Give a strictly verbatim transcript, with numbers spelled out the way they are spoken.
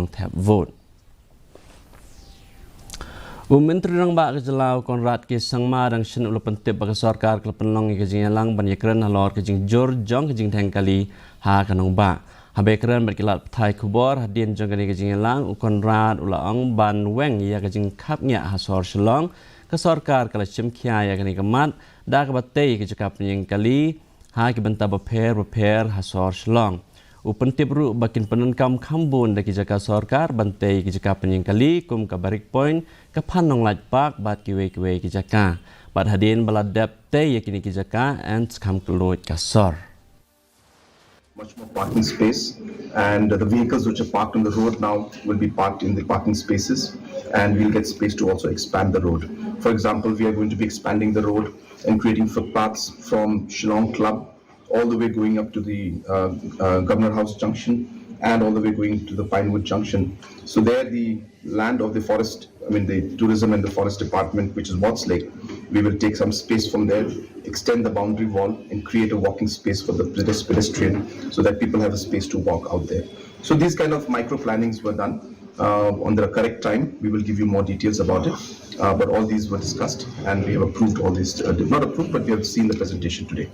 thep vote. U Myntri Rangbah ka jylla u Conrad K Sangma dang shen u la pyntip ba ka sorkar ka la pynlong ïa ka jingïalang ban ïakren halor ka jingjur jong ka jingdheng kali ha ka nongbah. Haba ïakren bad ki lad pathai khubor hadien jong kane ka jingïalang, u Conrad u la ong ban weng ïa ka jingkhapngiah ha sor Shillong, ka sorkar ka la shim khia ïa kane ka mat da kaba tei ka jaka pynïeng kali ha ki bynta bapher bapher ha sor Shillong. U pyntip ruh ba kin pyndonkam kham bun da ki jaka sorkar ban tei ki jaka pynïeng kali kum ka Barrick Point, ka Phan Nonglait Park bad kiwei kiwei ki jaka. Bad hadien ba la dep tei ïa kine ki jaka, yn sa kham kylluid ka sor. Much more parking space, and the vehicles which are parked on the road now will be parked in the parking spaces, and we'll get space to also expand the road. For example, we are going to be expanding the road and creating footpaths from Shillong Club all the way going up to the uh, uh, Governor House junction and all the way going to the Pinewood junction. So there, the land of the forest, I mean, the tourism and the forest department, which is Watts Lake, we will take some space from there, extend the boundary wall, and create a walking space for the pedes- pedestrian, so that people have a space to walk out there. So these kind of micro plannings were done uh, on the correct time. We will give you more details about it. Uh, but all these were discussed, and we have approved all these. Uh, not approved, but we have seen the presentation today.